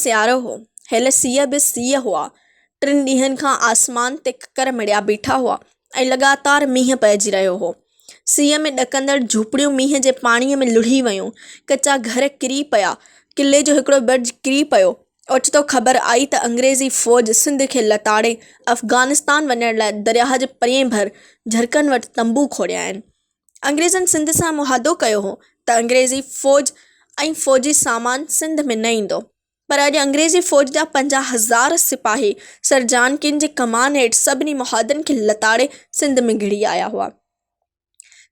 سيارو هو. هيل سيء به سيء هئا. ٽن ڏينهن کان آسمان تي ڪڪر مڙيا بيٺا هئا ۽ لڳاتار مينهن پئجي رهيو هو. سيء ۾ ڏڪندڙ جهوپڙيون مينهن جي پاڻيء ۾ لڙهي ويون. ڪچا گهر ڪري پيا. قلعي جو هڪڙو برج ڪري پيو. اوچتو خبر آئي ته انگريزي فوج سنڌ کي لتاڙي افغانستان وڃڻ لاء درياهه جي پرئين ڀر جهرڪن وٽ تنبو کوڙيا آهن. انگريزن سنڌ سان معاهدو ڪيو هو ته انگريزي فوج ۽ فوجي سامان سنڌ ۾ نه ايندو پر اڄ انگريزي فوج جا 50,000 سپاهي سر جان ڪين جي ڪمان هيٺ سڀني معاهدن کي لتاڙي سنڌ ۾ گهڙي آيا هئا.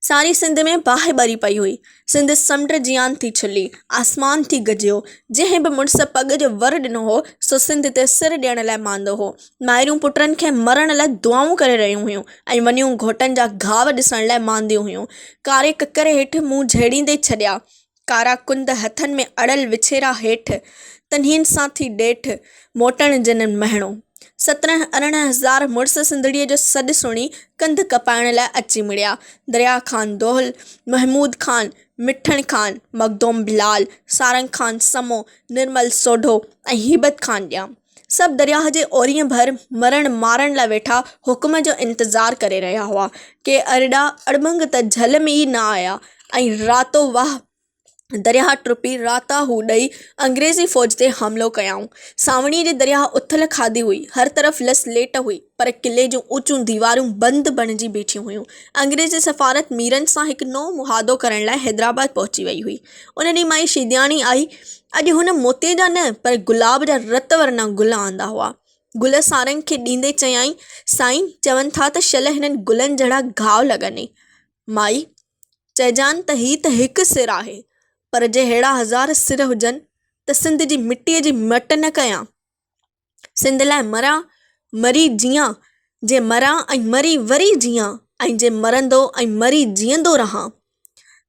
ساري سنڌ ۾ باهه ٻري پئي هئي. سنڌ سمنڊ جيان ٿي ڇلي، آسمان ٿي گجيو. جنهن به مڙس پڳ جو ور ڏنو هو، سو سنڌ تي سر ڏيڻ لاء ماندو هو. مائرون پٽن کي مرڻ لاء دعائون ڪري رهيون هيون ۽ ونيون گهوٽن جا گهاو ڏسڻ لاء مانديون هيون. ڪاري ڪڪر هيٺ منهن جهيڙيندي ڇڏيا. ڪارا ڪنڌ هٿن ۾ اڙيل وڇيرا هيٺ، تنهين سان ٿي ڏيٺ، موٽڻ جنن مهڻو. 17 18 هزار مڙس سنڌڙيء جو سڏ سڻي ڪنڌ ڪپائڻ لاء اچي مڙيا. دريا خان دهل، محمود خان، مٺڻ خان، مخدوم بلال، سارنگ خان سمو، نرمل سوڍو ۽ هيبت خان ڄام سڀ درياهه جي اورينء ڀر مرڻ مارڻ لاء ويٺا حڪم جو انتظار ڪري رهيا هئا. ڪي ارڏا اڙٻنگ ته جهل ۾ ئي نه آيا ۽ راتو واهه درياهه ٽپي راتاهو ڏئي انگريزي فوج تي حملو ڪيائون. سانوڻيء جي درياهه اٿل کاڌي هئي. هر طرف لس ليٽ هئي، پر قلعي جون اوچيون ديوارون بند بڻجي بيٺيون هيون. انگريزي سفارت ميرن سان هڪ نئون معاهدو ڪرڻ لاء حيدرآباد پهچي وئي هئي. ان ڏينهن مائي شيدياڻي آئي. اڄ هن موتيي جا نه، پر گلاب جا رت ورنا گل آندا هئا. گل سارنگ کي ڏيندي چيائين، سائين، چون ٿا ته شل هنن گلن جهڙا گهاء لڳنئي. مائي، چئجان ته هي ته هڪ سر آهي، پر جي ههڙا هزار سر هجن ته سنڌ جي مٽيء جي مٽ نه ڪيان. سنڌ لاء مران، مري جيئان، جي مران ۽ مري وري جيئان ۽ جي مرندو ۽ مري جيئندو رهان.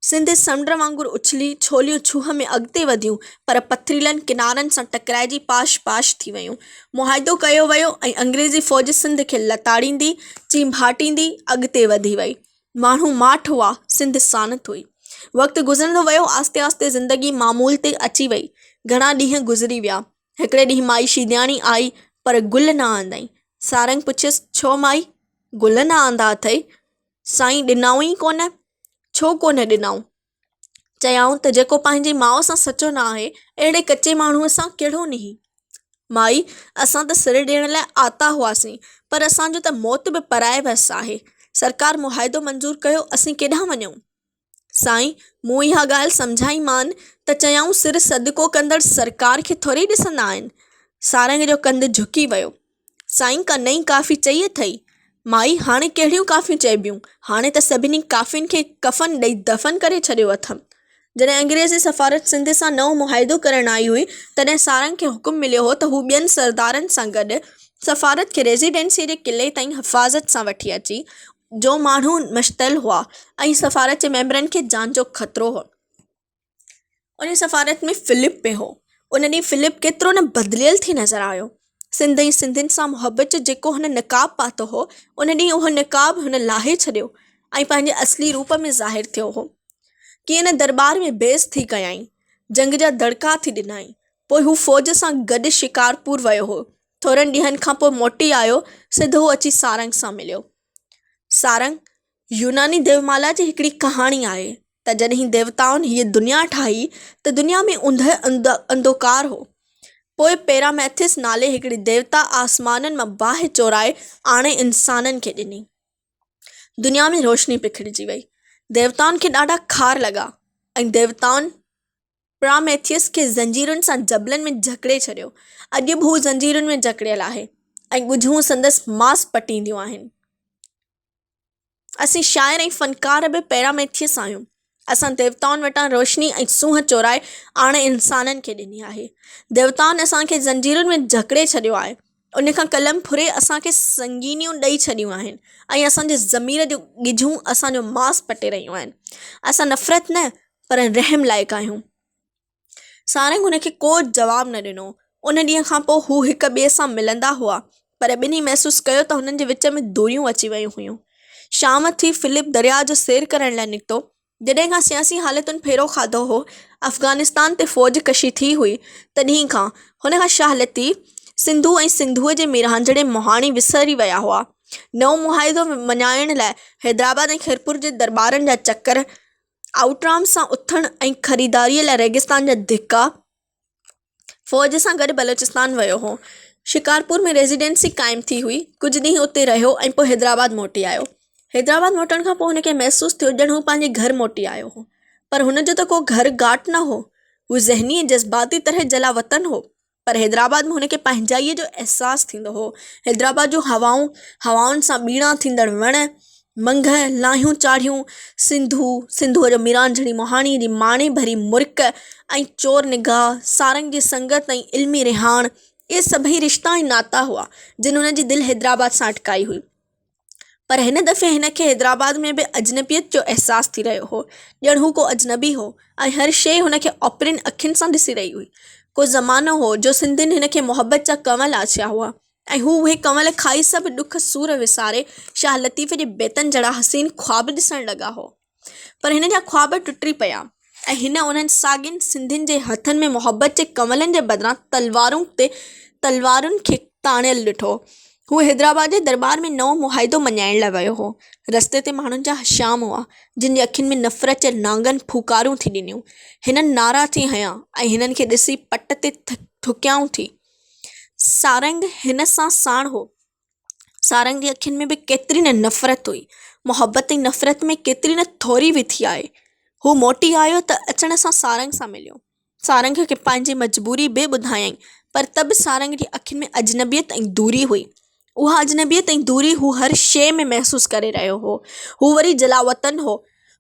سنڌ سمنڊ وانگر اڇلي، ڇوليون ڇوهه ۾ اڳتي وڌيون، پر پٿريلن ڪنارن سان ٽڪرائجي پاش پاش ٿي ويون. معاهدو ڪيو ويو ۽ انگريزي فوج سنڌ کي لتاڙيندي، چينڀاٽيندي اڳتي وڌي وئي. ماڻهو ماٺ هئا، سنڌ سانت هئي. وقت گذرندو ويو، آهستي آهستي زندگي معمول تي اچي وئي. گهڻا ڏينهن گذري ويا. هڪڙي ڏينهن مائي شيدياڻي آئي، پر گل نه آندائين. سارنگ پڇيس، ڇو مائي، گل نه آندا اٿئي؟ سائين ڏنائون ئي ڪونه. ڇو ڪونه ڏنائون؟ چيائون ته جيڪو پنهنجي ماء سان سچو نه آهي، اهڙي ڪچي ماڻهوء سان ڪهڙو نينهن؟ مائي، اسان ته سر ڏيڻ لاء آتا هئاسين، پر اسان جو ته موت به پرائي وس آهي. سرڪار معاهدو منظور ڪيو، اسين ڪيڏانهن وڃون؟ سائين، مون اها ڳالهه سمجهائي مان ته چيائون سر صدقو ڪندڙ سرڪار کي ٿوري ڏسندا آهن. سارنگ جو ڪنڌ جهڪي ويو. سائين ڪا نئين ڪافي چئي اٿئي؟ مائي، هاڻي ڪهڙيون ڪافيون چئبيون، هاڻي ته سڀني ڪافين کي ڪفن ڏئي دفن ڪري ڇڏيو اٿم. جڏهن انگريزي سفارت سنڌ سان نئون معاهدو ڪرڻ آئي هئي، تڏهن سارنگ کي حڪم مليو هو ته هو ٻين سردارن سان گڏ سفارت کي ريزيڊنسيء جي قلعي تائين حفاظت سان وٺي اچي، جو ماڻهو مشتعل هئا ۽ سفارت جي ميمبرن کي جان جو خطرو هو. ان سفارت ۾ فلپ به هو. ان ڏينهن فلپ ڪيترو نه بدليل ٿي نظر آيو. سنڌ ۽ سنڌين سان محبت جو جيڪو هن نقاب پاتو هو، ان ڏينهن اهو نقاب هن لاهي ڇڏيو ۽ پنهنجي اصلي روپ ۾ ظاهر ٿيو هو. ڪيئن نه درٻار ۾ بيعزتي ٿي ڪيائين. جنگ جا دڙڪا ٿي ڏنائين. پوء هو فوج سان گڏ شڪارپور ويو هو. ٿورن ڏينهن کان پوء موٽي آيو، سڌو اچي سارنگ سان مليو. سارنگ، يوناني ديومالا جي هڪڙي ڪهاڻي آهي ته جڏهن ديوتائن هيء دنيا ٺاهي ته دنيا ۾ اوندهه انڌوڪار هو. پوء پيراميٿس نالي هڪڙي ديوتا آسمانن مان باهه چورائي آڻي انسانن کي ڏني. دنيا ۾ روشني پکڙجي وئي. ديوتائن کي ڏاڍا خار لڳا ۽ ديوتائن پراميٿيس کي زنجيرن سان جبلن ۾ جڪڙي ڇڏيو. اڄ به هو زنجيرن ۾ جڪڙيل آهي ۽ ڳجهون سندس ماس پٽينديون آهن. اسين شاعر ۽ فنڪار به پيراميٿيس آهيون. اسان ديوتائن وٽان روشني ۽ سونهن چورائي آڻي انسانن کي ڏني آهي. ديوتائن اسان کي زنجيرن ۾ جڪڙي ڇڏيو آهي. ان کان قلم ڦري اسان کي سنگينيون ڏئي ڇڏيون آهن ۽ اسان جي ضمير جون ڳجهون اسان جو ماس پٽي رهيون آهن. اسان نفرت نه پر رحم لائق آهيون. سارنگ هن کي ڪو جواب نه ڏنو. ان ڏينهن کان پوء هو هڪ ٻئي سان ملندا هئا، پر ٻنهي محسوس ڪيو ته هنن جي وچ ۾ دوريون اچي ويون هيون. شام ٿي فلپ درياء جو سير ڪرڻ لاء نڪتو. جڏهن کان سياسي حالتن ڦيرو کاڌو هو، افغانستان تي فوج ڪشي ٿي هئي، تڏهن کان هن کان شاهه لطيف، سنڌو ۽ سنڌوء جي ميرانجهڙي مهاڻي وسري ويا هئا. نئون معاهدو مڃائڻ لاء حيدرآباد ۽ خيرپور جي درٻارن جا چڪر، آئوٽرام سان اٿڻ ۽ خريداريء لاء ريگستان جا ڌڪا، فوج سان گڏ بلوچستان ويو هو. شڪارپور ۾ ريزيڊنسي قائم ٿي هئي. ڪجهه ڏينهن اتي رهيو ۽ پوء حيدرآباد موٽي آيو. حيدرآباد موٽڻ کان پوء هن کي محسوس ٿيو ڄڻ هو پنهنجي گهر موٽي آيو هو. پر هن جو ته ڪو گهر گهاٽ نه هو. هو ذهني ۽ جذباتي طرح جلاوطن هو. پر حيدرآباد ۾ هن کي پنهنجائيء جو احساس ٿيندو هو. حيدرآباد جون هوائون، هوائن سان ٻيڻا ٿيندڙ وڻ، منگهه، لاهيون چاڙهيون، سنڌو، سنڌوء جو ميرانجهڙي مهاڻيء جي ماڻي ڀري مرڪ ۽ چور نگاهه، سارنگ جي سنگت ۽ علمي رهاڻ، اهي سڀئي رشتا ۽ ناتا هئا، جن هن جي دل حيدرآباد سان اٽڪائي هئي. پر هن دفعي هن کي حيدرآباد ۾ به اجنبيت جو احساس ٿي رهيو هو. ڄڻ هو ڪو اجنبي هو ۽ هر شيء هن کي اوپرين اکين سان ڏسي رهي هئي. ڪو زمانو هو جو سنڌين هن کي محبت جا ڪنول آڇيا هئا. ۽ هو اهي ڪنول کائي سڀ ڏک سور وساري شاهه لطيف جي بيتن جھڙا حسين خواب ڏسڻ لڳا هئا. پر هن جا خواب ٽٽي پيا ۽ هن انهن ساڳين سنڌين جي هٿن ۾ محبت جي ڪنولن جي بدران تلوارون تي تلوارن کي تاڻيل ڏٺو. هو حيدرآباد جي درٻار ۾ نئون معاهدو مڃائڻ لاء ويو هو. رستي تي ماڻهن جا هشام هئا، جن جي اکين ۾ نفرت جي نانگن ڦوڪارون ٿي ڏنيون. هنن نعرا ٿي هنيا ۽ هنن کي ڏسي پٽ تي ٿڪيائون ٿي. سارنگ هن سان ساڻ هو. سارنگ جي اکين ۾ به ڪيتري نه نفرت هئي. محبت ۽ نفرت ۾ ڪيتري نه ٿوري وٿي آهي. هو موٽي آيو ته اچڻ سان سارنگ سان مليو. سارنگ کي پنهنجي مجبوري به ٻڌايائين پر ته به سارنگ جي اکين ۾ اجنبيت ۽ دوري هئي. اها اجنبيت ۽ دوري هو هر شيء ۾ محسوس ڪري رهيو هو. هو وري جلاوطن هو.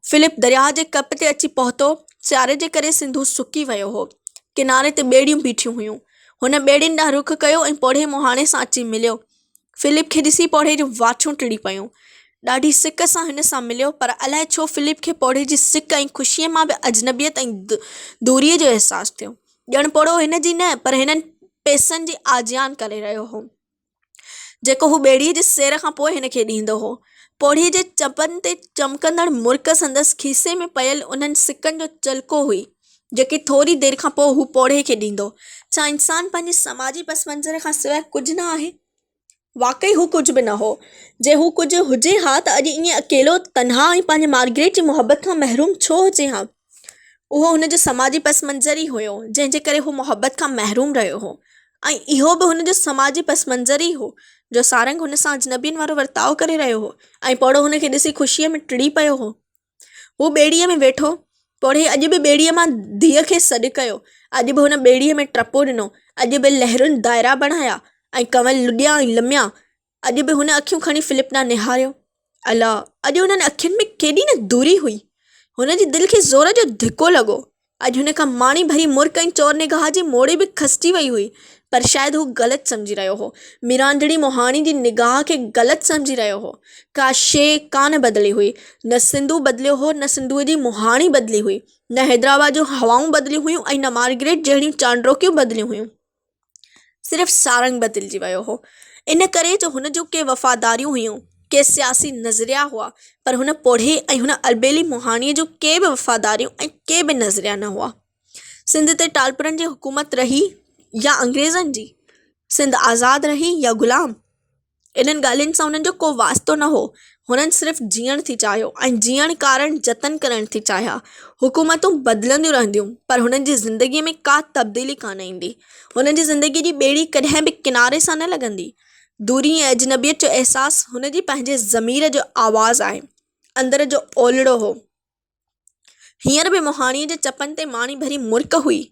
فلپ درياهه جي ڪپ تي اچي پهتو. سياري جي ڪري سنڌو سڪي ويو هو. ڪناري تي ٻيڙيون بيٺيون هيون. هن ٻيڙين ڏانهن رخ ڪيو ۽ پوڙهي مهاڻي سان اچي مليو. فلپ کي ڏسي پوڙهي جون واڇون ٽڙي پيون. ڏاڍي سڪ سان هن سان مليو پر الائي ڇو فلپ کي پوڙهي جي سڪ ۽ خوشيء مان به اجنبيت ۽ دوريء جو احساس ٿيو. ڄڻ پوڙهو هن جي نه پر هنن پئسن جي آجيان ڪري رهيو هو. جيڪو هو ٻيڙيء جي سير کان پوء هن کي ڏيندو هو. پوڙهي جي چپن تي چمڪندڙ مرڪ سندس کيسي ۾ پيل انهن سڪن جو چلڪو هئي، جيڪي ٿوري دير کان پوء هو پوڙهي کي ڏيندو. ڇا انسان پنهنجي سماجي پس منظر کان سواء ڪجهه نه آهي؟ واقعي هو ڪجهه به نه هو. جي هو ڪجهه هجي ها ته اڄ ائين اڪيلو، تنها ۽ پنهنجي مارگريٽ جي محبت کان محروم ڇو هجي ها؟ اهو هن جو سماجي پس منظر ئي هيو، جنهن جي ڪري هو محبت کان محروم رهيو هو ۽ اهو به هن جو سماجي پس منظر ئي هو، جو سارنگ هن سان اجنبين وارو ورتاء ڪري رهيو هو ۽ پوڙهو هن کي ڏسي خوشيء ۾ ٽڙي پيو هو. هو ٻيڙيء ۾ ويٺو. پوڙهي اڄ به ٻيڙيء مان ڌيء کي سڏ ڪيو. اڄ به هن ٻيڙيء ۾ ٽپو ڏنو. اڄ به لهرن دائرا بڻايا ۽ ڪنول لڏيا ۽ لميا. اڄ به هن اکيون کڻي فلپ ڏانهن نهاريو. الا! اڄ انهن اکين ۾ ڪيڏي نه دوري هئي. هن جي دل کي زور جو ڌڪو لڳو. اڄ هن کان ماڻي ڀري مرڪ ۽ چور نگاهه جي موڙي به کسجي وئي هئي. پر شايد هو غلط سمجهي رهيو هو. ميرانجهڙي مهاڻي جي نگاهه کي غلط سمجهي رهيو هو. ڪا شيء ڪانه بدلي هئي. نه سنڌو بدليو هو، نه سنڌوء جي مهاڻي بدلي هئي. نه حيدرآباد جون هوائون بدليون هيون ۽ نه مارگريٽ جهڙيون چانڊوڪيون بدليون هيون. صرف سارنگ بدلجي ويو هو. ان ڪري جو هن جون ڪي وفاداريون هيون، ڪي سياسي نظريا هئا، پر هن پوڙهي ۽ هن اربيلي مهاڻيء جون ڪي به وفاداريون ۽ ڪي به نظريا نه هئا. سنڌ تي ٽالپرن جي حڪومت رهي يا انگريزن جي، سنڌ آزاد رهي يا غلام، انهن ڳالهين سان هنن جو ڪو واسطو نه هو. هنن صرف جيئڻ ٿي چاهيو ۽ جيئڻ ڪارڻ جتن ڪرڻ ٿي چاهيا. حڪومتون بدلنديون رهنديون پر هنن جي زندگيء ۾ ڪا تبديلي ڪانه ايندي. هنن جي زندگيء جي ٻيڙي ڪڏهن به ڪناري سان نه لڳندي. دوري ۽ اجنبيت جو احساس هن جي پنهنجي ضمير جو آواز آهي. اندر جو اولڙو هو. هينئر به مهاڻيء جي چپن تي ماڻي ڀري مرڪ هئي.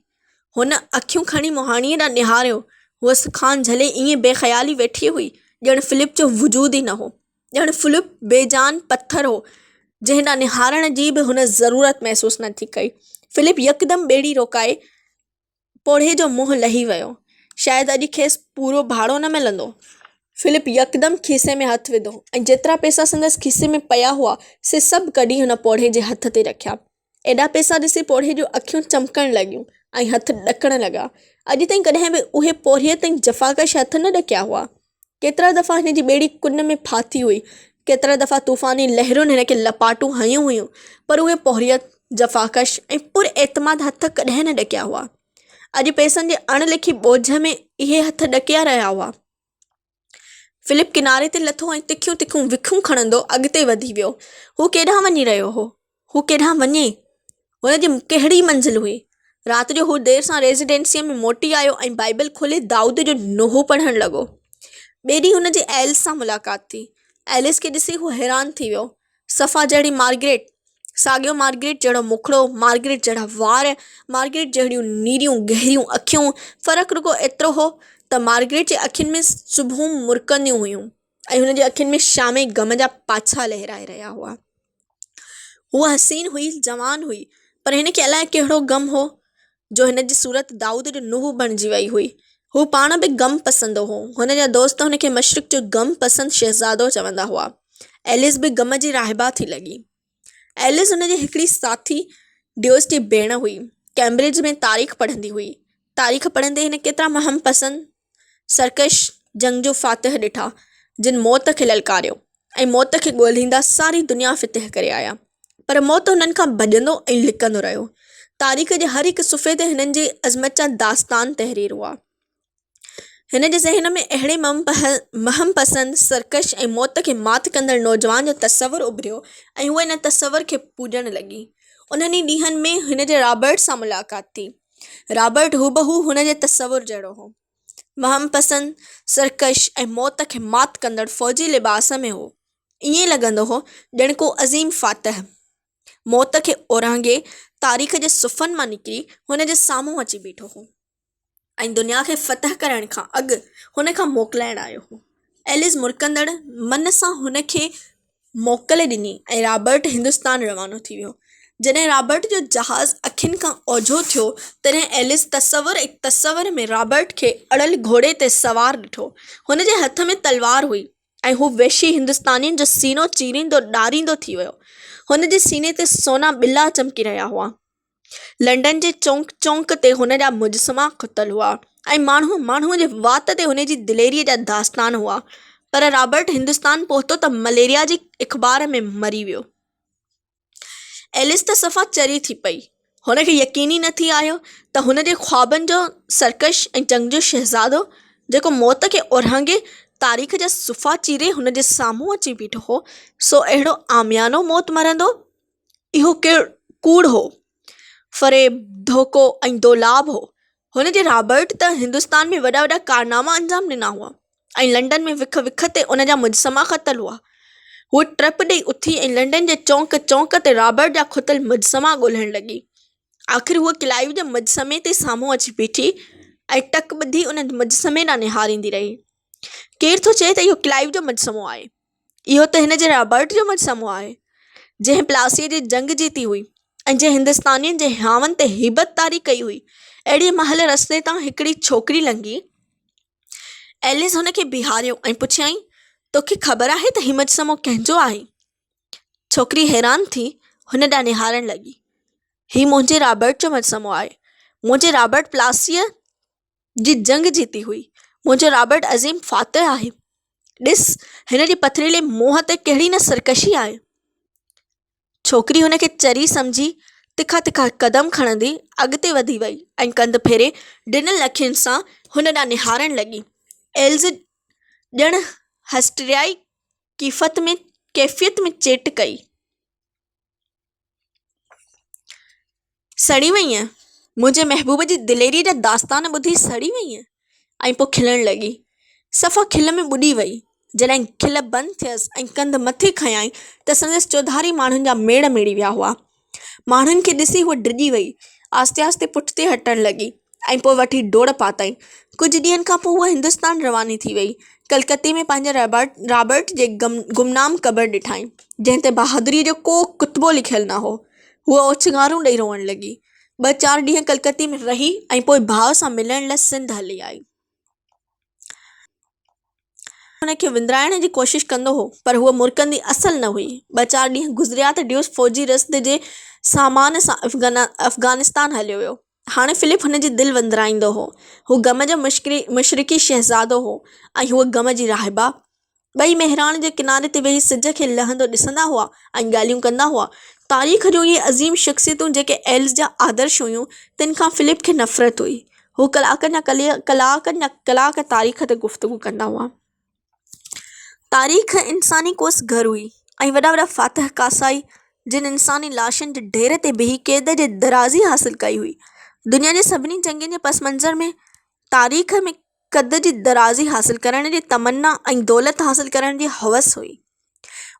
هن اکيون کڻي مهاڻيء ڏانهن نهاريو. هوء سکان جهلي ائين بي خيالي ويٺي هئي، ڄڻ فلپ جو وجود ئي نه هو. ڄڻ فلپ بي جان پٿر هو، جنهن ڏانهن نهارڻ جي به هن ضرورت محسوس نه ٿي ڪئي. فلپ يڪدم ٻيڙي روڪائي پوڙهي جو منهن لهي ويو. شايد اڄ کيس پورو ڀاڙو نه ملندو. فلپ يڪدم کيسي ۾ هٿ وڌو ۽ جيترا پئسا سندس کيسي ۾ پيا هئا، سي سڀ ڪڍي هن پوڙهي جي هٿ تي رکيا. ايڏا پئسا ڏسي پوڙهي جون اکيون چمڪڻ لڳيون ۽ هٿ ڏڪڻ لڳا. اڄ تائين ڪڏهن به اهي پورهيت ۽ جفاڪش هٿ نه ڏڪيا هئا. ڪيترا دفعا هن جي ٻيڙي ڪن ۾ ڦاٿي هئي. ڪيترا دفعا طوفاني لهرن هن کي لپاٽون هنيون هيون، پر اهي پورهيت، جفاڪش ۽ پر اعتماد هٿ ڪڏهن نه ڏڪيا هئا. اڄ پئسن جي اڻ لکي ٻوجهه ۾ اهي هٿ ڏڪيا رهيا هئا. فلپ ڪناري تي لٿو ۽ تکيون تکيون وکون کڻندو اڳتي وڌي ويو. هو ڪيڏانهن وڃي رهيو هو؟ هو ڪيڏانهن وڃي؟ هن جي ڪهڙي منزل هئي؟ رات جو هو دير سان ريزيڊنسيء ۾ موٽي آيو ۽ بائيبل کولي دائود جو نوحو پڙهڻ لڳو. ٻئي ڏينهن هن جي ايلس سان ملاقات ٿي. ايلس کي ڏسي هو حيران ٿي ويو. صفا جهڙي مارگريٽ، ساڳيو مارگريٽ جهڙو مکڙو، مارگريٽ جهڙا وار، مارگريٽ جهڙيون نيريون گهريون اکيون، فرق رڳو ايترو هو ته مارگريٽ جي اکين ۾ صبحون مرڪنديون هيون ۽ هن جي اکين ۾ شامي غم جا پاڇا لهرائي رهيا هئا. هوء حسين هئي، جوان هئي، پر هن کي الائي ڪهڙو غم هو جو هن جي صورت دائود جو نوح بڻجي وئي هئي. هو پاڻ به غم پسند هو. هن جا دوست هن کي مشرق جو غم پسند شهزادو چوندا هئا. ايلس به غم جي راهبه ٿي لڳي. ايلس هن جي هڪڙي ساٿي ڊيوس جي ڀيڻ هئي. ڪئمبرج ۾ تاريخ پڙهندي هئي. تاريخ پڙهندي هن ڪيترا مهم پسند سرڪش جنگجو فاتح ڏٺا، جن موت کي للڪاريو ۽ موت کي ڳولهيندا ساري دنيا فتح ڪري آيا. پر موت هنن کان ڀڄندو ۽ لڪندو رهيو. تاريخ جي هر هڪ صفحي تي هنن جي عظمت جا داستان تحرير هئا. هن جي ذهن ۾ اهڙي مهم پسند، سرڪش ۽ موت کي مات ڪندڙ نوجوان جو تصور اڀريو ۽ هوء ان تصور کي پوڄڻ لڳي. انهن ئي ڏينهن ۾ هن جي رابرٽ سان ملاقات ٿي. رابرٽ هوبهو هن جي تصور جهڙو هو. وهم پسند، سرڪش ۽ موت کي مات ڪندڙ فوجي لباس ۾ هو. ائين لڳندو هو ڄڻ ڪو عظيم فاتح، موت کي اورانگهي تاريخ جي صفحن مان نڪري هن جي سامهون اچي بيٺو هو ۽ دنيا کي فتح ڪرڻ کان اڳ هن کان موڪلائڻ آيو هو. ايلز مرڪندڙ من سان هن کي موڪل ڏني ۽ رابرٽ هندستان روانو ٿي ويو. جڏهن رابرٽ جو جهاز اکين کان اوجهو ٿيو، تڏهن ايلز تصور ئي تصور ۾ رابرٽ کي اڙل گهوڙي تي سوار ڏٺو. هن جي هٿ ۾ تلوار هئي ۽ هو وحشي هندستانين جو سينو چيريندو ڏاريندو ٿي ويو. هن جي سيني تي سونا ٻلا چمڪي رهيا هئا. لنڊن جي چونڪ چونڪ تي هن جا مجسما کتل هئا ۽ ماڻهو ماڻهوء جي وات تي هن جي دليريء جا داستان هئا. پر رابرٽ هندستان پهتو ته مليريا جي اخبار ۾ مري ويو. ايلس ته صفا چري ٿي پئي. هن کي يقين ئي نه ٿي آيو ته هن جي خوابن جو سرڪش ۽ جنگجو شهزادو، جيڪو موت کي اورانگهي تاريخ جا صفحا چيري هن جي سامهون اچي بيٺو هو، سو اهڙو عاميانو موت مرندو. اهو ڪوڙ هو، فريب، ڌوڪو ۽ دولاب هو. هن جي رابرٽ ته هندستان ۾ وڏا وڏا ڪارناما انجام ڏنا هئا ۽ لنڊن ۾ وک وک تي ان جا مجسما کتل هئا. هوء ٽپ ڏئي اٿي ۽ لنڊن جي چونڪ چونڪ تي رابرٽ جا کتل مجسما ڳولڻ لڳي. آخر هوء ڪلائيو جي مجسمي تي سامهون اچي بيٺي ۽ ٽڪ ٻڌي ان مجسمي ڏانهن نهاريندي رهي. ڪير ٿو چئي ته اهو ڪلائيو جو مجسمو آهي؟ اهو ته هن جي رابرٽ جو مجسمو آهي، جنهن پلاسيء جي جنگ جيتي هئي ۽ جنهن هندستانين جي هيانون تي هيبت طاري ڪئي هئي. اهڙيء مهل رستي تان هڪڙي ڇوڪري لنگهي. ايلس هن کي بيهاريو ۽ پڇيائين، توکي خبر آهي ته هي مجسمو ڪنهن جو آهي؟ ڇوڪري حيران ٿي هن ڏانهن نهارڻ لڳي. هي منهنجي رابرٽ جو مجسمو آهي. منهنجي رابرٽ پلاسيء جي جنگ جيتي هئي. منهنجو رابرٽ عظيم فاتح آهي. ڏس، هن جي پٿريلي منهن تي ڪهڙي نه سرڪشي آهي. ڇوڪري هن کي چري سمجهي تکا تکا قدم کڻندي اڳتي وڌي وئي ۽ ڪنڌ ڦيري ڊنل اکين سان هن ڏانهن نهارڻ لڳي. ايلز ڄڻ هسٽريائي ڪيفيت ۾ چيٽ ڪئي. سڙي وئينء؟ منهنجي محبوب جي دليريء جا داستان ٻڌي سڙي وئينء؟ ۽ پوء کلڻ لڳي. صفا کل ۾ ٻڏي وئي. جڏهن کل بند ٿيس ۽ ڪنڌ مٿي کنيائين ته سندس چوڌاري ماڻهن جا ميڙ ميڙي ويا هئا. ماڻهن کي ڏسي هوء ڊڄي وئي. آهستي آهستي پٺتي هٽڻ لڳي. ۽ پوء وٺي ڊوڙ پاتائين. ڪجهه ڏينهن کان پوء هوء هندستان رواني ٿي وئي. ڪلڪتي ۾ پنهنجي رابرٽ جي گمنام قبر ڏٺائين، جنهن تي بهادريء جو ڪو ڪتبو لکيل نه هو. هوء اوڇنگارون ڏئي روئڻ لڳي. ٻه چار ڏينهن ڪلڪتي ۾ رهي ۽ پوء ڀاء سان ملڻ لاء سنڌ هلي آئي. هن کي وندرائڻ جي ڪوشش ڪندو هو، پر هوء مرڪندي اصل نه هئي. ٻه چار ڏينهن گذريا ته ڊيوس فوجي رسد جي سامان سان افغانستان هليو ويو. هاڻي فلپ هن جي دل وندرائيندو هو. هو غم جو مشرقي شهزادو هو ۽ هوء غم جي راهبه. ٻئي مهراڻ جي ڪناري تي ويهي سج کي لهندو ڏسندا هئا ۽ ڳالهيون ڪندا هئا. تاريخ جون اهي عظيم شخصيتون جيڪي ايلس جا آدرش هيون، تن کان فلپ کي نفرت هئي. هو ڪلاڪن جا ڪلاڪن جا ڪلاڪ تاريخ تي گفتگو ڪندا هئا. تاريخ انساني ڪوس گهر هئي ۽ وڏا وڏا فاتح ڪاسائي جن انساني لاشن جي ڍير تي بيهي قيد جي درازي حاصل ڪئي هئي. دنيا جي سڀني جنگين جي پس منظر ۾ تاريخ ۾ قد جي درازي حاصل ڪرڻ جي تمنا ۽ دولت حاصل ڪرڻ جي هوس هئي.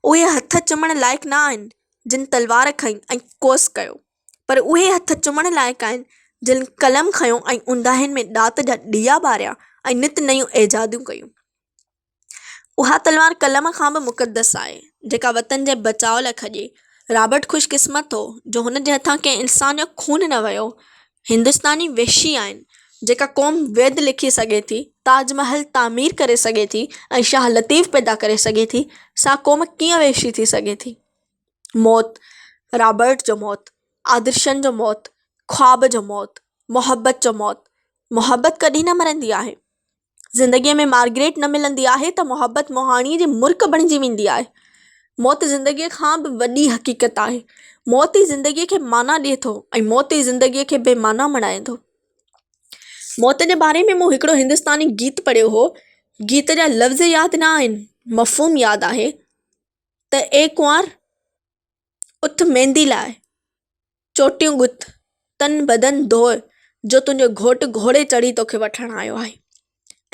اهي هٿ چمڻ لائق نه آهن، جن تلوار کنئي ۽ ڪوس ڪيو، پر اهي هٿ چمڻ لائق آهن، جن قلم کنيو ۽ اونداهين ۾ ڏات جا ڏيئا ٻاريا ۽ نت نيون ايجادون ڪيون. اها تلوار قلم کان به مقدس آهي، جيڪا وطن جي بچاء لاء کڄي. رابرٽ خوش قسمت هو، جو هن جي هٿان ڪنهن انسان جو خون نه ويو. هندستاني وحشي آهن. جيڪا قوم ويد لکي سگهي ٿي، تاج محل تعمير ڪري سگهي ٿي ۽ شاهه لطيف پيدا ڪري سگهي ٿي، سا قوم ڪيئن وحشي ٿي سگهي ٿي؟ موت، رابرٽ جو موت، آدرشن جو موت، خواب جو موت، محبت جو موت. محبت ڪڏهن نه مرندي آهي. زندگيء ۾ مارگريٽ نه ملندي آهي ته محبت مهاڻيء جي مرڪ بڻجي ويندي آهي. موت زندگيء کان به وڏي حقيقت آهي. موت ئي زندگيء کي معنيٰ ڏئي ٿو ۽ موت ئي زندگيء کي بي معنيٰ بڻائي ٿو. موت جي باري ۾ مون هڪڙو هندستاني گيت پڙهيو هو. گيت جا لفظ ياد نه آهن، مفهوم ياد آهي ته اي ڪنوار! اٿ ميندي لاء، چوٽيون ڳت، تن بدن ڌوء، جو تنهنجو گهوٽ گهوڙي چڙهي توکي وٺڻ آيو آهي.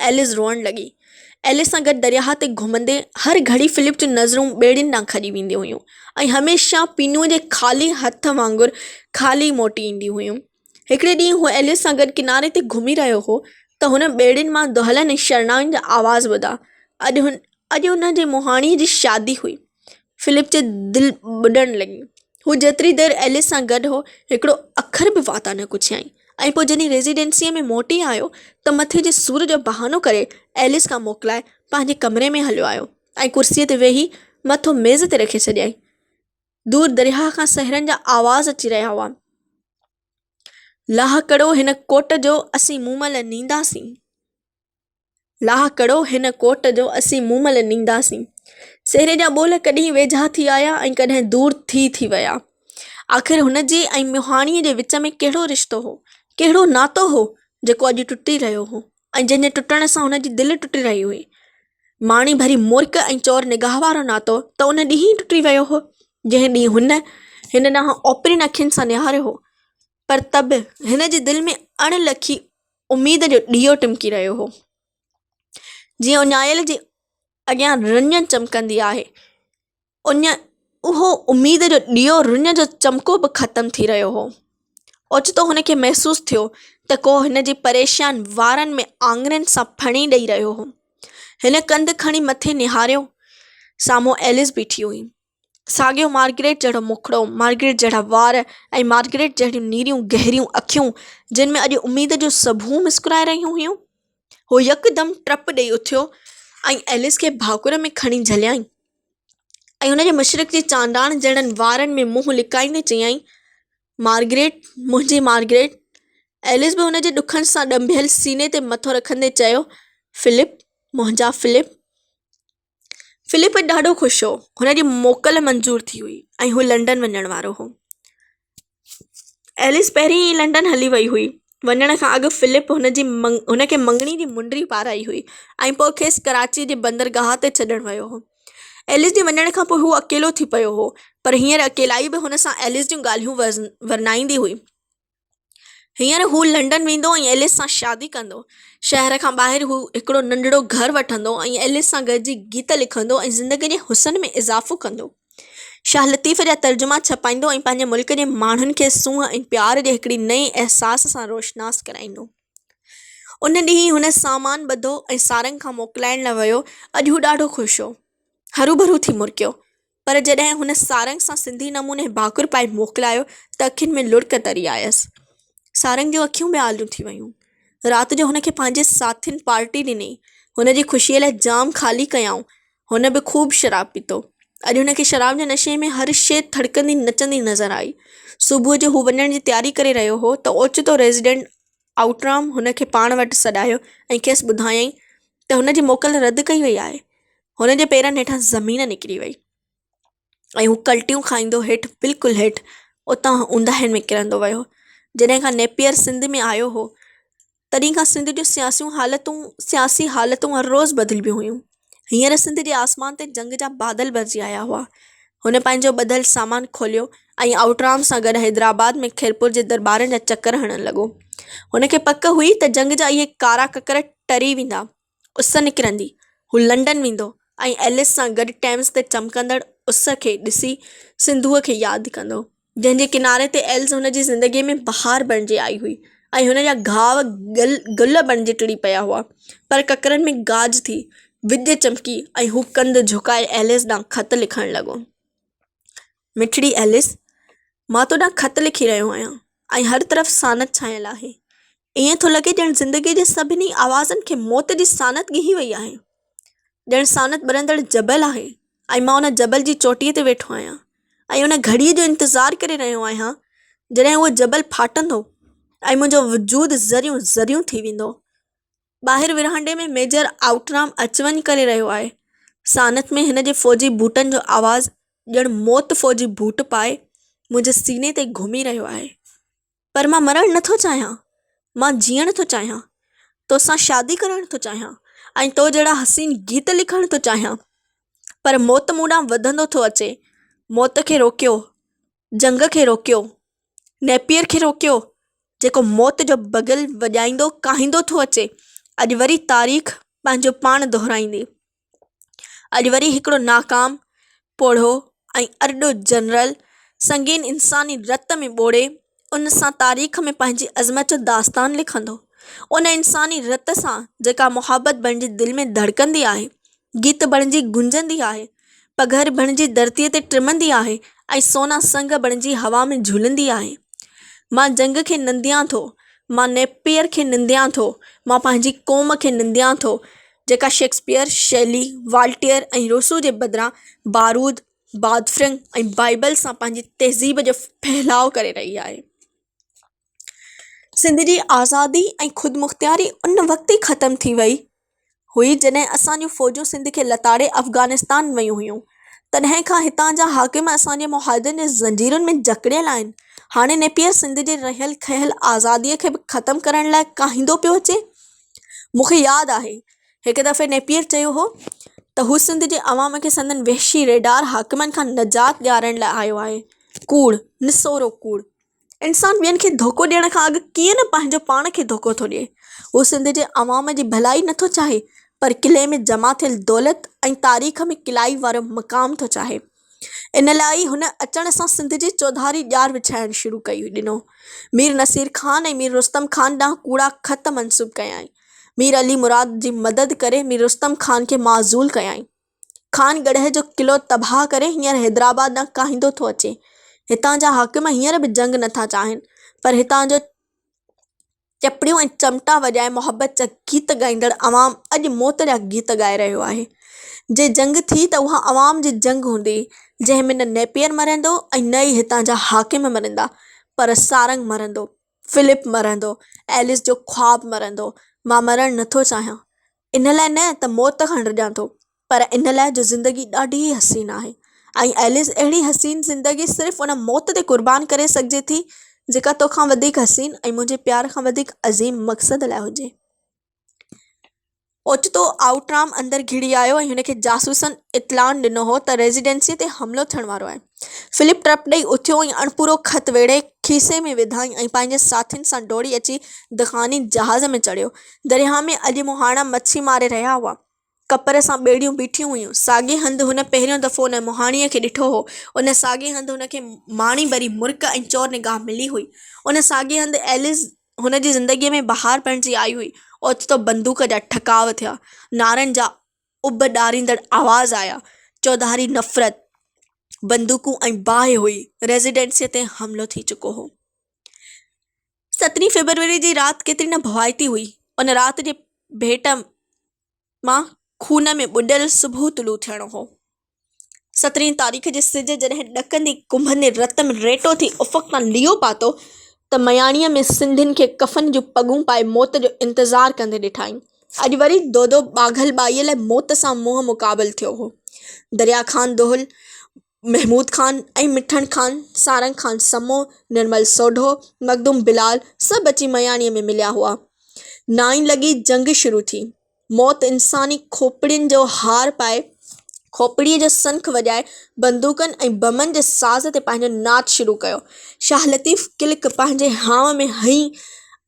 ايلس روئڻ لڳي. ايلس سان گڏ درياهه تي گهمندي هر گهڙي فلپ جون نظرون ٻيڙين ڏانهن کڄي وينديون هيون ۽ هميشه پينوء جي خالي هٿ وانگر خالي موٽي اينديون هيون. هڪڙي ڏينهن هو ايلس سان گڏ ڪناري تي گهمي رهيو هو ته هن ٻيڙين مان دهلن ۽ شرنائين جا آواز ٻڌا. اڄ هن اڄ هن جي مهاڻيء جي شادي هئي. فلپ جي دل ٻڏڻ لڳي. هو جيتري دير ايلس سان گڏ هو، هڪڙو اکر به واتان نه ڪڇيائين ۽ پوء جڏهن ريزيڊنسيء ۾ موٽي آيو ته مٿي جي سور جو بهانو ڪري ايلس کان موڪلائي پنهنجي ڪمري ۾ هليو آيو ۽ ڪرسيء تي ويهي مٿو ميز تي رکي ڇڏيائين. دور درياهه کان سهرن جا آواز اچي رهيا هئا. لاهه ڪڙو هن ڪوٽ جو اسين مومل نينداسين. لاهه ڪڙو هن ڪوٽ جو اسين مومل نينداسين. سهري جا ٻول ڪڏهن ويجها ٿي آيا ۽ ڪڏهن دور ٿي ٿي ويا. آخر هن جي ۽ مهاڻيء جي وچ ۾ ڪهڙو رشتو هو، ڪهڙو ناتو هو، جيڪو اڄ ٽٽي رهيو هو ۽ جنهن جي ٽٽڻ سان هن جي دل ٽٽي رهي هئي. ماڻي ڀري مرڪ ۽ چور نگاهه وارو ناتو ته ان ڏينهن ئي ٽٽي ويو هو، جنهن ڏينهن هن، هن ڏانهن اوپرين اکين سان نهاريو هو. پر ته به هن جي دل ۾ اڻ لکي اميد جو ڏيئو ٽمڪي رهيو هو. جيئن اڃايل جي اڳيان رڃ چمڪندي آهي. اڃ اهو اميد جو ڏيئو رڃ جو چمڪو به ختم ٿي رهيو هو. اوچتو هن کي محسوس ٿيو ته ڪو هن جي پريشان وارن ۾ آڱرين سان ڦڻي ڏئي رهيو هو. هن ڪنڌ کڻي مٿي نهاريو. سامهون ايلس بيٺي هئي. ساڳيو مارگريٽ جهڙو مکڙو، مارگريٽ جهڙا وار ۽ مارگريٽ جهڙيون نيريون گهريون اکيون، جن ۾ اڄ اميد جون سڀون مسڪرائي رهيون هيون. هو يڪدم ٽپ ڏيئي اٿيو ۽ ايلس کي ڀاڪر ۾ کڻي جهليائين ۽ هن جي مشرق جي چانڊاڻ جهڙن وارن ۾ منهن لڪائيندي چيائين، مارگريٽ، منهنجي مارگريٽ! ايلس به هن جي ڏکن سان ڏنڀيل سيني تي مٿو رکندي چيو، فلپ، منهنجا فلپ! فلپ ڏاڍو خوش هو. هن جي موڪل منظور ٿي هئي ۽ هو لنڊن وڃڻ وارو هو. ايلس پهرين ئي لنڊن هلي وئي هئي. وڃڻ کان اڳ فلپ هن جي هن کي مڱڻي جي منڊي پارائي هئي ۽ پوء کيس ڪراچيء جي بندرگاهه تي ڇڏڻ ويو هو. ايلس جي وڃڻ کان پوء هو اڪيلو ٿي پيو هو، پر هينئر اڪيلائي به هن سان ايلس جون ڳالهيون ورنائيندي هئي. هينئر هو لنڊن ويندو ۽ ايلس سان شادي ڪندو. شهر کان ٻاهر هو هڪڙو ننڍڙو گهر وٺندو ۽ ايلس سان گڏجي گيت لکندو ۽ زندگيء جي حسن ۾ اضافو ڪندو. شاهه لطيف جا ترجما ڇپائيندو ۽ پنهنجي ملڪ جي ماڻهن کي سونهن ۽ پيار جي هڪڙي نئين احساس سان روشناس ڪرائيندو. ان ڏينهن هن سامان ٻڌو ۽ سارنگ کان موڪلائڻ لاء ويو. اڄ هو ڏاڍو خوش هو. هروڀرو ٿي مرڪيو. پر جڏهن هن سارنگ سان سنڌي نموني ڀاڪر پائي موڪلايو ته اکين ۾ لڙڪ تري آيس. سارنگ جون اکيون به آليون ٿي ويون. رات جو هن کي پنهنجي ساٿين پارٽي ڏني. هن جي خوشيء لاء جام خالي ڪيائون. هن به خوب شراب پيتو. اڄ هن کي شراب جي نشي ۾ هر شيء ٿڙڪندي نچندي نظر آئي. صبح جو هو وڃڻ جي تياري ڪري رهيو هو ته اوچتو ريزيڊنٽ آئوٽرام هن کي پاڻ وٽ سڏايو ۽ کيس ٻڌايائين ته هن جي موڪل رد ڪئي وئي آهي. هن جي پيرن هيٺان زمين نڪري وئي ۽ هو ڪلٽيون کائيندو هيٺ بلڪل هيٺ اتان اونداهين ۾ ڪرندو ويو. جڏهن کان نيپئر سنڌ ۾ آيو هو، تڏهن کان سنڌ جون سياسيون حالتون سياسي حالتون هر روز بدلبيون هيون. هينئر سنڌ جي آسمان تي جنگ جا بادل ڀرجي آيا هئا. هن پنهنجو ٻڌل سامان کوليو ۽ آئوٽرام سان گڏ حيدرآباد ۾ خيرپور جي درٻارن جا چڪر هڻڻ لڳو. هن کي پڪ هئي ته جنگ جا اهي ڪارا ڪڪر ٽري ويندا. اس نڪرندي، هو لنڊن ويندو ۽ ايلس سان گڏ ٽيمز تي چمڪندڙ اس کي ڏسي سنڌوء کي ياد ڪندو، جنهن جي ڪناري تي ايلس هن جي زندگيء ۾ بهار بڻجي آئي هئي ۽ هن جا گهاء گل گل بڻجي ٽڙي پيا هئا. پر ڪڪرن ۾ گاج ٿي، وڄ چمڪي ۽ هو ڪنڌ جهڪائي ايلس ڏانهن خط لکڻ لڳو. مٺڙي ايلس، مان تو ڏانهن خط لکي رهيو آهيان ۽ هر طرف سانت ڇانيل آهي. ائين ٿو لڳي ڄڻ زندگيء جي سڀني آوازن کي موت جي سانت ڳهي وئي آهي. ڄڻ سانت ٻرندڙ جبل آهي ۽ مان ان جبل جي چوٽيء تي ويٺو آهيان ۽ ان گهڙيء جو انتظار ڪري رهيو آهيان جڏهن اهو جبل ڦاٽندو ۽ منهنجو وجود ذريون ذريون ٿي ويندو. ٻاهر ورانڊي ۾ ميجر آئوٽرام اچ وڃ ڪري رهيو آهي. سانت ۾ هن جي فوجي بوٽن جو آواز ڄڻ موت فوجي بوٽ پائي منهنجي سيني تي گهمي رهيو آهي. پر مان مرڻ نٿو چاهيان. مان جيئڻ ٿو چاهيان. توسان شادي ڪرڻ ٿو چاهيان ۽ تو جهڙا حسين گيت لکڻ ٿو چاهيان. پر موت مون ڏانهن وڌندو ٿو اچي. موت کي روڪيو. جنگ کي روڪيو، نيپئر کي روڪيو، جيڪو موت جو بغل وڄائيندو ڪاهيندو ٿو اچي، اڄ وري تاريخ پنهنجو پاڻ دهرائيندي. اڄ وري هڪڙو ناڪام، پوڙهو ۽ ارڏو جنرل سنگين انساني رت ۾ ٻوڙي ان سان تاريخ ۾ پنهنجي عظمت جو داستان لکندو. ان انساني رت سان جيڪا محبت بڻجي دل ۾ ڌڙڪندي آهي، گيت بڻجي گونجندي آهي، پگهر بڻجي ڌرتيء تي ٽمندي آهي ۽ سونا سنگ بڻجي هوا ۾ جهولندي آهي. مان جنگ کي ننديان ٿو، مان نيپئر کي ننديان ٿو، مان پنهنجي قوم کي ننديان ٿو، جيڪا شيڪسپيئر، شيلي، والٽيئر ۽ روسو جي بدران بارود، بادفرنگ ۽ بائيبل سان پنهنجي تهذيب جو ڦهلاء ڪري رهي آهي. سنڌ جي آزادي ۽ خودمختياري ان وقت ئي ختم ٿي وئي هئي جڏهن اسان جون فوجون سنڌ کي لتاڙي افغانستان ويون هيون. تڏهن کان هتان جا حاڪم اسان جي معاهدن جي زنجيرن ۾ جڪڙيل آهن. هاڻي نيپئر سنڌ جي رهيل کهيل آزاديء کي به ختم ڪرڻ لاء ڪاهيندو پيو اچي. مون کي ياد آهي، هڪ دفعي نيپئر چيو هو ته هو سنڌ جي عوام کي سندن وحشي ريڍار حاڪمن کان نجات ڏيارڻ لاء آيو آهي. ڪوڙ، نسورو ڪوڙ. انسان ٻين کي ڌوڪو ڏيڻ کان اڳ ڪيئن نه پنهنجو پاڻ کي ڌوڪو ٿو ڏئي. هو سنڌ جي عوام جي ڀلائي نٿو چاهي پر قلعي ۾ جمع ٿيل دولت ۽ تاريخ ۾ قلعائي وارو مقام ٿو چاهي. ان لاء ئي هن اچڻ سان سنڌ جي چوڌاري ڄار وڇائڻ شروع ڪئي ڏنو. مير نصير خان ۽ مير رستم خان ڏانهن ڪوڙا خط منسوب ڪيائين. مير علي مراد جي مدد ڪري مير رستم خان کي معزول ڪيائين. خان ڳڙهه جو قلعو تباهه ڪري هينئر حيدرآباد ڏانهن ڪاهيندو ٿو اچي. هتان جا حاڪم هينئر به جنگ نٿا چاهين، پر هتان جو چپڙيون ۽ چمٽا وڄائي محبت جا گيت ڳائيندڙ عوام اڄ موت جا گيت ڳائي رهيو آهي. جي جنگ ٿي ته اها عوام جي جنگ هوندي، جنهن ۾ نه نيپئر مرندو ۽ نه ئي هتان جا حاڪم مرندا، پر سارنگ مرندو، فلپ مرندو، ايلس جو خواب مرندو. مان مرڻ نٿو چاهيان. ان لاء نه ته موت کان ڊڄان ٿو، پر ان لاء جو زندگي ڏاڍي حسين آهي ۽ ايلس اهڙي حسين زندگي صرف ان موت تي قربان ڪري سگهجي ٿي، جيڪا توکان وڌيڪ حسين ۽ منهنجي پيار کان وڌيڪ عظيم مقصد لاء هجي. اوچتو آئوٽرام اندر گهڙي آيو ۽ هن کي جاسوسن اطلاع ڏنو هو ته ريزيڊنسيء تي حملو ٿيڻ وارو آهي. فلپ ٽرپ ڏئي اٿيو ۽ اڻپورو خط ويڙهي کيسي ۾ وڌائين ۽ پنهنجي ساٿين سان ڊوڙي اچي دخاني جهاز ۾ چڙهيو. درياهه ۾ اڄ مهاڻا مڇي ماري رهيا هئا. ڪپر سان ٻيڙيون بيٺيون هيون. ساڳئي هنڌ هن پهريون دفعو ان مهاڻيء کي ڏٺو هو. ان ساڳئي هنڌ هن کي ماڻي ڀري مرڪ ۽ چور نگاهه ملي هئي. ان ساڳئي هنڌ ايلز هن جي زندگيء ۾ بهار بڻجي آئي هئي. اوچتو بندوق جا ٺڪاء ٿيا. نعرن جا اڀ ڏاريندڙ آواز آيا. چوڌاري نفرت، بندوقون ۽ باهه هئي. ريزيڊنسيء تي حملو ٿي چڪو هو. سترهين فيبروريء جي رات ڪيتري نه ڀوائتي هئي. ان رات جي ڀيٽ مان خون ۾ ٻڏل صبح طلوع ٿيڻو هو. سترهين تاريخ جي سج جڏهن ڏڪندي ڪنبندي رت ۾ ريٽو ٿي افق تان ليئو پاتو ته مياڻيء ۾ سنڌين کي ڪفن جون پڳون پائي موت جو انتظار ڪندي ڏٺائين. اڄ وري دودو ٻاگهل ٻائيء لاء موت سان منهن مقابل ٿيو هو. دريا خان دهل، محمود خان ۽ مٺڻ خان، سارنگ خان سمو، نرمل سوڍو، مخدوم بلال سڀ اچي مياڻيء ۾ مليا هئا. نائين لڳي جنگ شروع ٿي. موت انساني کوپڙين جو هار پائي، کوپڙيء جو سنک وڄائي، بندوقن ۽ بمن جي ساز تي پنهنجو ناچ شروع ڪيو. شاهه لطيف ڪلڪ پنهنجي هانء ۾ هنئي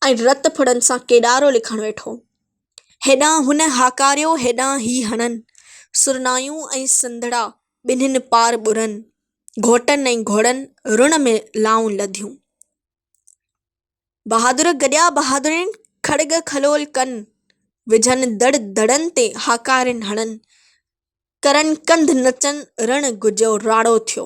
۽ رت ڦڙن سان ڪيڏارو لکڻ ويٺو. هيڏانهن هن هاڪاريو، هيڏانهن هي هڻن، سرنايون ۽ سنڌڙا ٻنهين پار ٻرن، گهوٽن ۽ گهوڙن رڻ ۾ لائون لڌيون. بهادر گڏيا بهادرين کڙڳ کلول ڪن، وجهن دڙ دڙن تي هاڪارين هڻن، ڪرن ڪنڌ نچن رڻ گجيو راڙو ٿيو.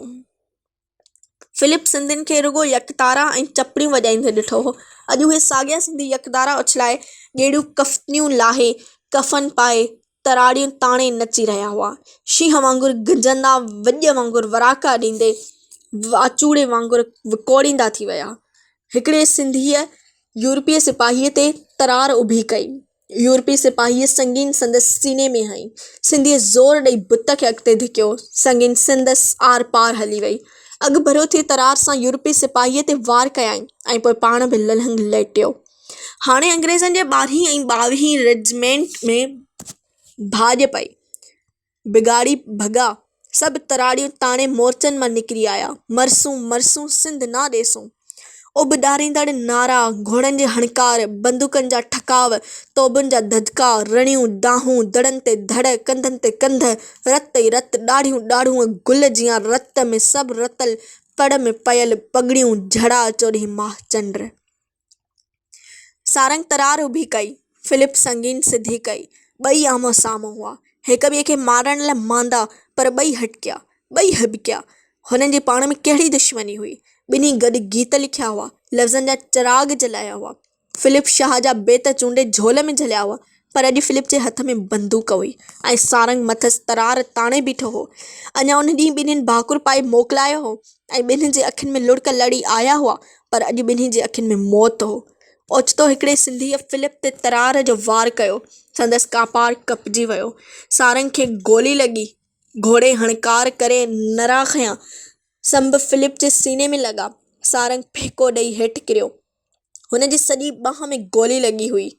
فلپ سنڌين کي رڳو يڪتارا ۽ چپڙيون وڄائيندي ڏٺو هو. اڄ اهي ساڳيا سنڌي يڪتارا اڇلائي، ڳيڙيون ڪفنيون لاهي، ڪفن پائي، تراڙيون تاڻي نچي رهيا هئا. شينهن وانگر گجندا، وڄ وانگر وراڪا ڏيندي، واچوڙي وانگر وڪوڙيندا ٿي ويا. هڪڙي سنڌيء يورپي سپاهيء تي ترار اڀي ڪئي. يورپي سپاهيء سنگين سندس سيني ۾ هنئي. سنڌيء زور ڏئي بت کي اڳتي ڌڪيو. سنگين سندس آر پار هلي وئي. اڳڀرو ٿي ترار سان يورپي سپاهيء تي وار ڪيائين ۽ پوء پاڻ به للهنگ ليٽيو. هاڻي انگريزن جي ٻارهين ۽ ٻاويهين رجمينٽ ۾ ڀاڄ پئي. بگاڙي ڀڳا، سڀ تراڙيون تاڻي مورچن مان نڪري آيا. مرسون، مرسون، سنڌ نه ڏيسون. اڀ ڏاريندڙ نعرا، گهوڙن جي هڻڪار، بندوقن جا ٺڪاء، توبن جا ڌڌڪا، رڙيون، دانهون، دڙن تي ڌڙ، ڪنڌن تي ڪنڌ، رت ئي رت، ڏاڙهيون ڏاڙهونء گل جيان رت ۾ سڀ رتل، پڙ ۾ پيل پڳڙيون جھڙا چوڏهين ماهه چنڊ. سارنگ ترار اڀي ڪئي. فلپ سنگين سڌي ڪئي. ٻئي آمهون سامهون هئا. هڪ ٻئي کي مارڻ لاء ماندا، پر ٻئي هٽڪيا. ٻئي هٻڪيا. هنن جي پاڻ ۾ ڪهڙي دشمني هئي؟ ٻنهي گڏ گيت لکيا هئا. لفظن جا چراغ جلايا هئا. فلپ شاهه جا بيت چونڊي جهول ۾ جهليا هئا، پر اڄ فلپ جي هٿ ۾ بندوق هئي ۽ سارنگ مٿس ترار تاڻي بيٺو هو. اڃا ان ڏينهن ٻنهين ڀاڪر پائي موڪلايو هو ۽ ٻنهين جي اکين ۾ لڙڪ لڙي آيا هئا، پر اڄ ٻنهي جي اکين ۾ موت هو. اوچتو هڪڙي سنڌيء فلپ تي ترار جو وار ڪيو. سندس ڪاپار ڪپجي ويو. سارنگ کي گولي لڳي. گهوڙي هڻڪار ڪري نرا کنيا. سنب فلپ جي سيني ۾ لڳا. سارنگ ڦهڪو ڏئي هيٺ ڪريو. هن جي سڄي ٻانهن ۾ گولي لڳي هئي.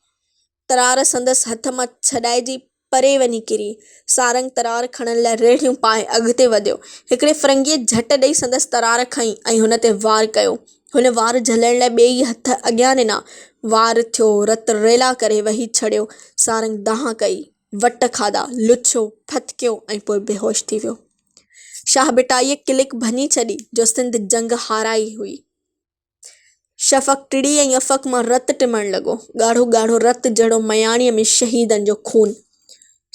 ترار سندس هٿ مان ڇڏائجي پري وڃي ڪري. سارنگ ترار کڻڻ لاء ريڙهيون پائي اڳتي وڌيو. هڪڙي فرنگيء جهٽ ڏئي سندس ترار کنئي ۽ هن تي وار ڪيو. هن وار جهلڻ لاء ٻيئي هٿ اڳيان ڏنا. وار ٿيو، رت ريلا ڪري وهي ڇڙيو. سارنگ دانهن ڪئي، وٽ کاڌا، لڇيو، ڦٿڪيو ۽ پوء بيهوش ٿي ويو. شاهه ڀٽائيء ڪلڪ ڀڃي ڇڏي جو سنڌ جنگ هارائي هئي. شفق ٽڙي ۽ افق مان رت ٽمڻ لڳو. ڳاڙهو ڳاڙهو رت جهڙو مياڻيء ۾ شهيدن جو خون.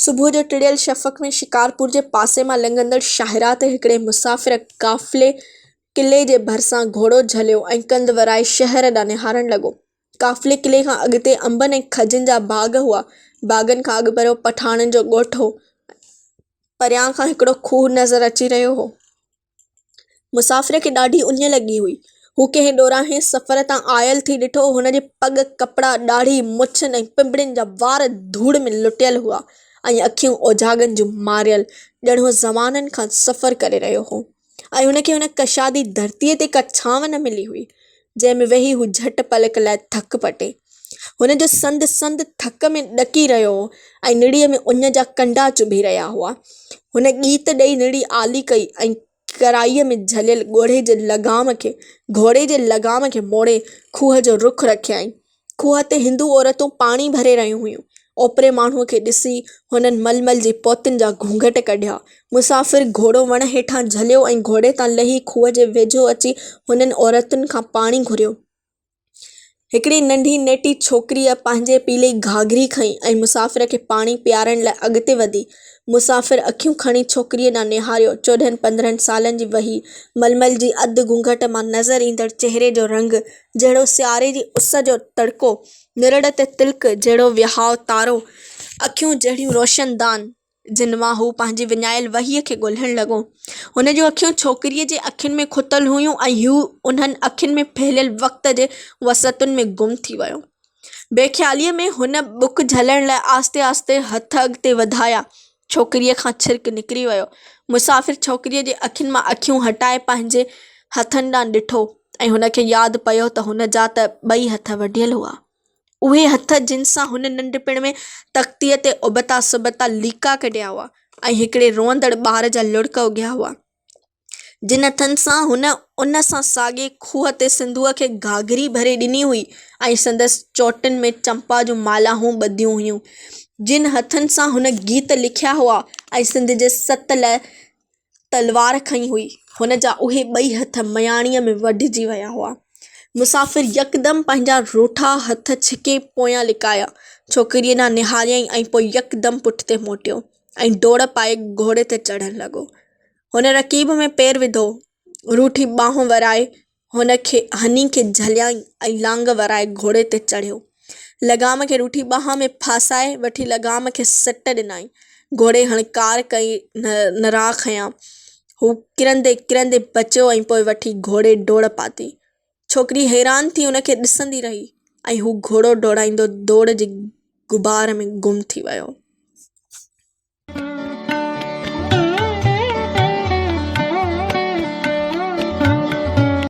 صبح جو ٽڙيل شفق ۾ شڪارپور جي پاسي مان لنگهندڙ شاهراهه تي هڪڙي مسافر قافلي قلعي جي ڀرسان گهوڙو جهليو ۽ ڪنڌ ورائي شهر ڏانهن نهارڻ لڳو. قافلي قلعي کان اڳتي انبن ۽ کجين جا باغ هئا. باغن کان اڳڀرو پٺاڻن جو ڳوٺ هو. پريان کان هڪڙو کوهه نظر اچي رهيو هو. مسافر کي ڏاڍي اڃ لڳي هئي. هو ڪنهن ڏورانهين سفر تان آيل ٿي ڏٺو. هن جي پڳ، ڪپڙا، ڏاڙهي، مڇن ۽ پنبڻين جا وار ڌوڙ ۾ لٽيل هئا ۽ اکيون اوجاڳن جون ماريل، ڄڻ هو زمانن کان سفر ڪري رهيو هو ۽ هن کي هن ڪشادي ڌرتيء تي ڪا ڇانو نه ملي هئي، جنهن ۾ ويهي هو جهٽ پلڪ لاء ٿڪ پٽي. هن جو سنڌ سنڌ ٿڪ ۾ ڏڪي رهيو هو ۽ نڙيء ۾ اڃ جا ڪنڊا چڀي رهيا هئا. هن ڳيت ڏئي نڙي آلي ڪئي ۽ ڪرائيء ۾ جهليل ڳوڙهي جي لغام کي گهوڙي جي لغام کي موڙي کوهه جو رخ رکيائين. کوهه تي هندو عورتون پاڻي ڀري رهيون هيون. اوپري ماڻهوء کي ڏسي هنن ململ جي پوتين جا گهونگهٽ ڪڍيا. مسافر گهوڙو وڻ هيٺان جهليو ۽ گهوڙي تان لهي کوهه جي ويجهو اچي هنن عورتن کان پاڻي گهريو. هڪڙي ننڍي نيٽي ڇوڪريء پنهنجي پيلي گهاگهري کنئي ۽ مسافر کي پاڻي پيارڻ لاء اڳتي وڌي. مسافر اکيون کڻي ڇوڪريء ڏانهن نهاريو. چوڏهن پندرهن سالن جي وهي، ململ جي اڌ گهونگهٽ مان نظر ايندڙ چهري جو رنگ، جهڙو سياري جي اس جو تڙڪو، نرڙ تي تلڪ، جهڙو وهائو تارو، اکيون جهڙيون روشندان. جن مان هو پنهنجي وڃايل وهيء کي ڳولڻ لڳو. هن جون اکيون ڇوڪريء جي اکين ۾ کتل هيون ۽ هو انهن اکين ۾ ڦهليل وقت جي وسعتن ۾ گم ٿي ويو. بيخياليء ۾ هن ٻڪ جهلڻ لاء آهستي آهستي هٿ اڳتي وڌايا. ڇوڪريء کان ڇرڪ نڪري ويو. مسافر ڇوڪريء جي اکين مان اکيون هٽائي پنهنجي هٿن ڏانهن ڏٺو ۽ هن کي ياد پيو ته هن جا ته ٻئي هٿ وڍيل هئا. اهي هٿ جن سان هن ننڍپڻ ۾ تختيء تي ابتا سبتا ليڪا ڪڍيا هئا ۽ هڪڙي روئندڙ ٻار جا لڙڪ اگهيا هئا. جن هٿن سان هن ان سان ساڳئي کوهه تي سنڌوء کي گهاگهري ڀري ڏني هئي ۽ سندس چوٽن ۾ چمپا جون مالهائون ٻڌيون هيون، جن هٿن سان هن گيت لکيا هئا ۽ سنڌ جي ست لاء تلوار کنئي هئي، هن جا اهي ٻئي هٿ مياڻيء ۾ وڍجي ويا هئا. مسافر يڪدم پنهنجا روٺا هٿ ڇڪي پويان لڪايا، ڇوڪريء ڏانهن نهاريائين ۽ پوء يڪدم پٺتي موٽيو ۽ ڊوڙ پائي گهوڙي تي چڙهڻ لڳو. هن رڪيب ۾ پير وڌو، روٺي ٻانهن ورائي هن کي هني کي جهليائين ۽ لانگ ورائي گهوڙي تي چڙهيو. لغام کي روٺي ٻانهن ۾ ڦاسائي وٺي لغام کي سٽ ڏنائين. گهوڙي هڻڪار ڪئي نرا کنيا. هو ڪرندي ڪرندي بچيو ۽ پوء وٺي گهوڙي ڊوڙ پاتي. ڇوڪري حيران ٿي هن کي ڏسندي رهي ۽ هو گهوڙو ڊوڙائيندو ڌوڙ جي غبار ۾ گم ٿي ويو.